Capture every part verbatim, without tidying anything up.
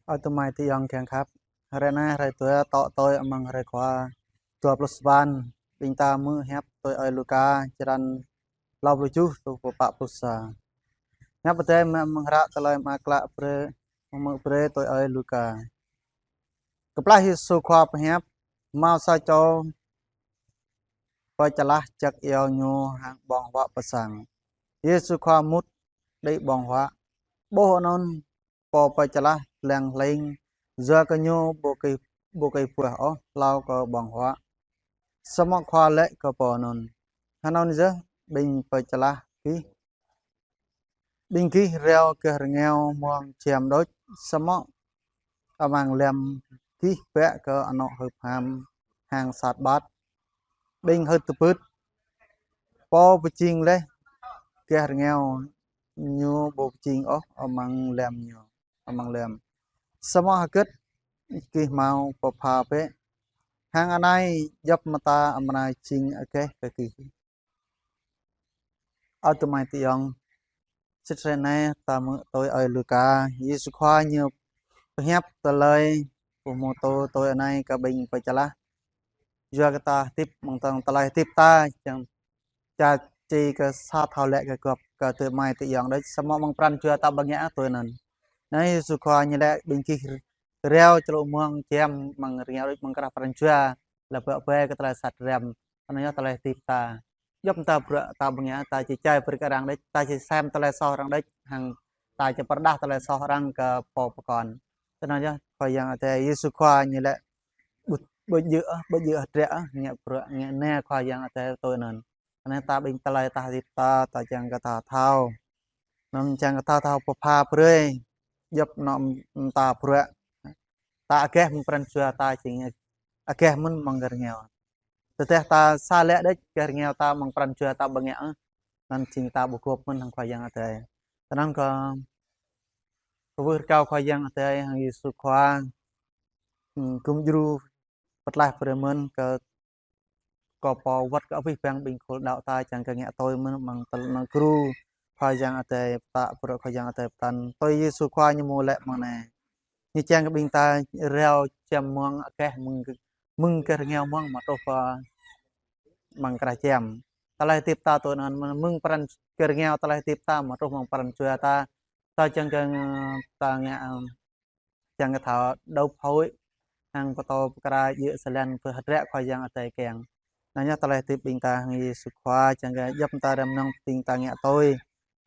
Ơ tơmai tơyŏng kiăng khăp. Hrơi anai hrơi tui tŏ tui amăng hrơi Khua dua pluh sapăn. Ƀing ta hmư̆ hiăp tui ơi Luka, črăn klâo pluh tơjuh, truh pơ pă pluh sa. Hiăp Adai mơ̆ng hră Tơlơi Mơak Klă brơi, mơ̆ng brơi tui ơi Luka. Kơplah Yêsu Khua pơhiăp, hmâo sa čô pơčalah čăk iâu ñu hăng ƀơ̆ng huă pơ sang. Yêsu Khua mŭt đĭ ƀơ̆ng huă. Ƀuh anŭn pô pơčalah leng hleng, yua kơ ñu ƀu kih, ƀu kih buah ôh hlâo kơ ƀơ̆ng huă. Samơ̆ Khua laĭ kơ pô anŭn: Hơnŭn yơh ƀing pơčalah gih. Ƀing gih reo gah rơngiao mơ̆ng čem đôč, samơ̆ amăng lăm gih bă kơ anŏ hưp ham hăng sat ƀat. Ƀing hưt tơpưt, pô pơjing laih gah rơngiao ñu ƀu pơjing ôh amăng lăm ñu, amăng lăm. Samơ̆ hơgĕt gih hmâo pơpha bĕ, hăng anai djŏp mơta amra jing agaih kơ gih. Ơ tơmai tơyŏng, sĭt hrơi anai ta hmư̆ tui ơi Luka, Yêsu Khua ñu pơhiăp tơlơi pơhmutu tui anai kơ ƀing pơčalah. Yua kơ ta hơdip, mơ̆ng tơlơi hơdip ta, čang, ča či kơ sa thâo laĭ kơ gŏp kơ tơmai tơyŏng đôč, samơ̆ mơ̆ng pran jua ta ƀu ngă tui anŭn. Anai Yêsu Khua ñu laĭ ƀing gih reo črŭ mơ̆ng čem mơ̆ng rơngiao đôč mơ̆ng krah pran jua, lĕ ƀă ƀai kơ tơlơi sat răm. Anŭn yơh tơlơi hơdip ta. Djŏp ta bruă ta ƀu ngă, ta či čai brơi kơ arăng đôč, ta či sem tơlơi soh arăng đôč, hăng ta či pơrơđah tơlơi soh arăng kơ pô pơkŏn. Tui anŭn yơh Khua Yang Adai, Yêsu Khua ñu laĭ ƀu, ƀu djơ̆, ƀu djơ̆ hơdră, ngă bruă, ngă ne Khua Yang Adai tui anŭn. Anai ta ƀing tơlơi ta hơdip ta, ta čang kơ ta thâo. Anŭn čang kơ ta thâo pơpha brơi. Djŏp anŏ ta bruă. Ta agaih mơ̆ng pran jua ta jing agaih mơ̆n mơ̆ng gah rơngiao. Tơdah ta sa laĭ đôč gah rơngiao ta mơ̆ng pran jua ta ƀu ngă, anŭn jing ta ƀu gŏp mơ̆n hăng Khua Yang Adai. Tui anŭn kơ kwưh rơkâo Khua Yang Adai hăng Yêsu Khua, hm, gum djru pơtlaih brơi mơ̆n kơ kơ pô wơ̆t kơ abih bang ƀing khul đaŏ ta čang kơ ngă tui mơ̆n mơ̆ng tơlơi gru Khua Yang Adai pơtă, bruă Khua Yang Adai pơtă. Tui Yêsu Khua ñu hmâo laĭ mơ̆ng anai. Ñu čang kơ ƀing ta reo čem mơ̆ng agaih mơ̆ng, mơ̆ng gah rơngiao mơ̆ng mă truh pơ mơ̆ng krah čem. Tơlơi hơdip ta tui anŭn mơ̆ng pran gah rơngiao tơlơi hơdip ta mă truh mơ̆ng pran jua ta. Ta čang kơ ta ngă, ơ, čang kơ thâo đôp hôi, hăng pơtô pơkra djơ̆ sơlan pơhơdră Khua Yang Adai kiăng. Anŭn yơh tơlơi hơdip ƀing ta hăng Yêsu Khua, čang kơ djŏp ta răm nong ƀing ta ngă tui.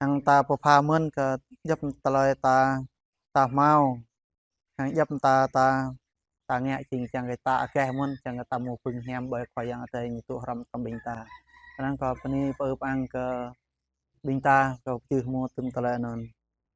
Hăng ta pơpha mơ̆n kơ djŏp tơlơi ta, ta hmâo. Hăng djŏp ta, ta, ta ngă jing čang kơ ta agaih mơ̆n, čang kơ ta hmâo pơhing hiam ƀơi Khua Yang Adai ñu tŭ hrŏm tơm ƀing ta. Tui anŭn kơ bơni pơư pơang kơ ƀing ta, kơ pơjưh hmâo tŭm tơlơi anŭn.